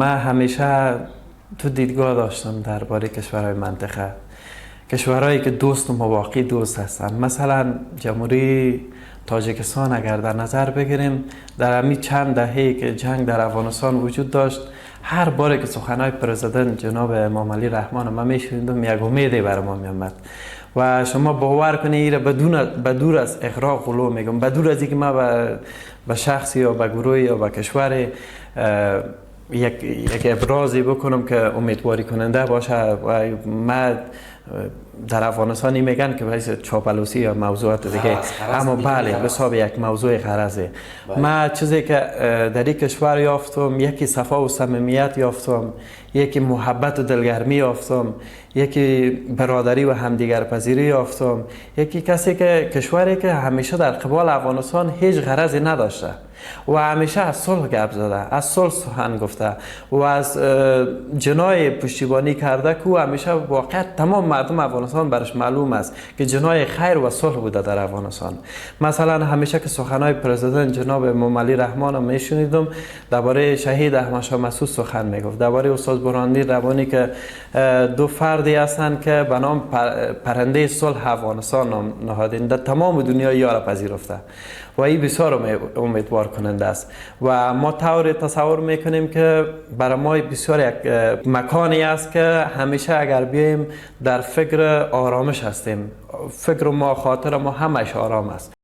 من همیشه تو دیدگاه داشتم درباره کشورهای منطقه، کشورهایی که دوست و واقعی دوست هستند. مثلا جمهوری تاجیکستان اگر در نظر بگیریم، در همین چند دهه‌ای که جنگ در افغانستان وجود داشت، هر باری که سخنهای پرزیدنت جناب امام علی رحمان من میشنیدم، یک امیدی بر ما میآمد. و شما باور کنید، ایره بدون بدور از اغراق غلو میگم، بدور از اینکه ما به شخصی یا به گروهی یا به کشور یک ابرازی بکنم که امیدواری کننده باشه. و ما در افغانستان میگن که باعث چاپلوسی یا موضوعات دیگه، اما بله، به حساب یک موضوع غرضه. ما چیزی که در این کشور یافتم، یکی صفا و صمیمیت یافتم، یکی محبت و دلگرمی یافتم، یکی برادری و همدیگر پذیری یافتم، یکی کسی که کشوری که همیشه در قبال افغانستان هیچ غرضی نداشته و همیشه از صلح گپ زده، از صلح سخن گفته و از جناح پشتیبانی کرده که همیشه واقعا تمام مردم افغانستان برش معلوم است که جناح خیر و صلح بوده در افغانستان. مثلا همیشه که سخنهای پرزیدنت جناب امامعلی رحمان میشنیدم، درباره شهید احمد شاه مسعود سخن میگفت، درباره استاد برهان‌الدین ربانی که دو فردی هستند که به نام پرنده صلح افغانستان نام نهادین، در تمام دنیا یارا پذیرفته و این بسیار امیدوار کننده است. و ما طور تصور میکنیم که برای ما بسیار یک مکانی است که همیشه اگر بیایم در فکر آرامش هستیم. فکر ما، خاطر ما همش آرام است.